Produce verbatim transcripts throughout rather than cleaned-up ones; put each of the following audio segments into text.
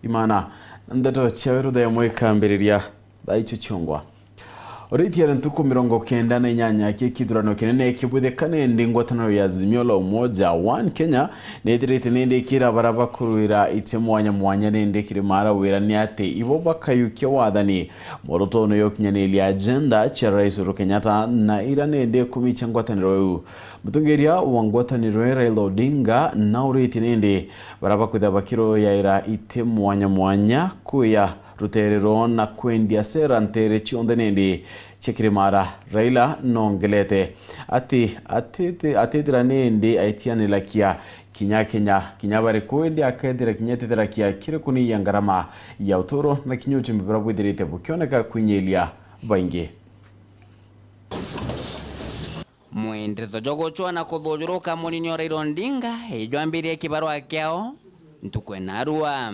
Imana, ndeto cia weru thaa imwe ikambiriria thaa icio ciongwa. Uriitia ri ntuku mirongo kenda na inyanya ki kithurano kinene kibwithikane, indi ngwataniro ya Azimio la Umoja One Kenya niithirite nindi ikira baria bakurwira iti mwanya mwanya nindi kiri mara wira ni ati ibo bakayukia wathani. Mworoto ni ukinyaniria agenda cia Rais Uhuru Kenyatta na ira nindi ikumi cia ngwataniro iu. Mutongeria wa ngwataniro ii Raila Odinga nauritie nindi baria bakwithirwa bakiruyaira iti mwanya mwanya kuya ruteere rwao na kwendia sera nteere cionthe nindi cia kirimara. Raila nongelete ati atiti-, atithira nindi aitianirakia kinya kinya kinya bariku, indi akethira kinya etithirakia kiri kunyiia ngarama ya uturo na kinya uchumi buria bwithirite bukioneka kwinyiiria baingi. Mwenderetho jwa gucwa na kuthujuruka munini o Raila Odinga ijwambirie kibarua kiao ntuku ya narua.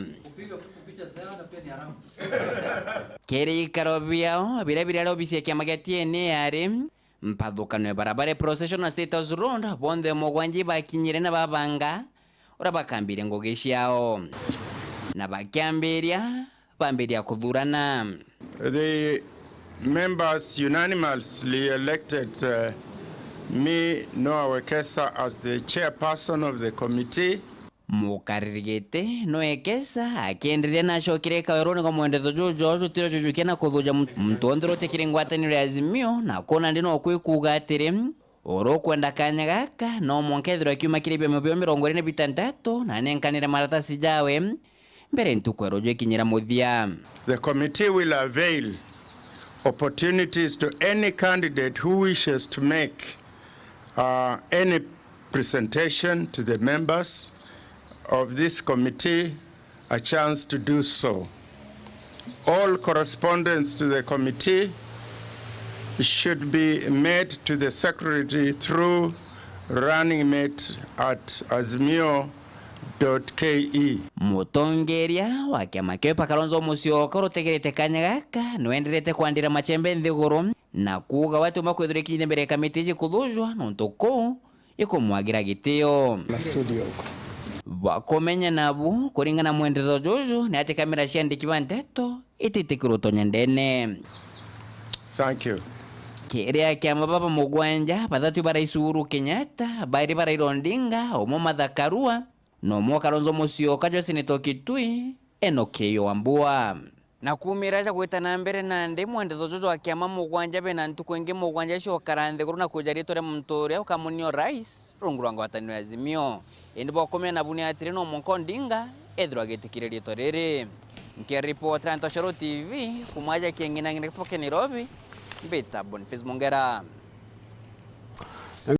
Kiri ikaro biao biria biri ari obisi ya kiama gia T N A ari mpathukano ya barabara ya Procession na State House Road, bonthe mugwanja ibakinyire na babanga uria bakambiria ngugi ciao. Na bakiambiria, bambiria kuthurana. The members unanimously elected, uh, me, Noah Wekesa, as the chairperson of the committee. Mukariri giti no Ekesa akienderia na acokire kaweruni kwa mwenderetho juju jwao jutire jujukia na kuthuja muntu, muntu wonthe utikiri ngwataniro ya Azimio, na kuna ndi no kwi kuuga atiri, uria ukwenda kanya gaka no mwanka ethirwa akiuma kiri biama bio mirongo iri na bitantatu na anenkanire maratasi jawe mbere ntuku ya ruju ikinyira muthia. The committee will avail opportunities to any candidate who wishes to make, uh, any presentation to the members of this committee a chance to do so. All correspondence to the committee should be made to the secretary through running mate at azimio dot K E. Mutongeria wa kiama kiu Epa Kalonzo Musyoka urutegerete kanya gaka nwenderete kwandira machembe nthiguru na kuuga we atiumba kwithirwa ikinyire mbere ya kamiti iji kuthujwa nontu kuu ikumwagira gitio. Na studio huko. Bakumenya nabu, kuringana na mwenderetho juju, ni ati kamera cia andiki ba nteto ititikirwa utonya ndene. Thank you. Kiria kiama baba mugwanja, bathatu ba Rais Uhuru Kenyatta, bairi ba Raila Odinga, umwe Martha Karua, na umwe Kalonzo Musyoka, jwa Senator Kitui, Enock Kiyua Wambua. Na kuumira ja gwita na mbere nandi, mwenderetho juju jwa kiama mugwanja bena ntuku ingi mugwanja ciokara nthiguru na kuja ritwa ria muntu uria ukamunio rais rungu rwa ngwataniro ya Azimio. Indi bwa kumenya nabu ni atiri, no mwanka Odinga ethirwa agitikiria ritwa riri. Nkiripotera Ntoshoro T V, kuma aja Kieng'ina ng'ina Nairobi, mbita Boniface Mongera.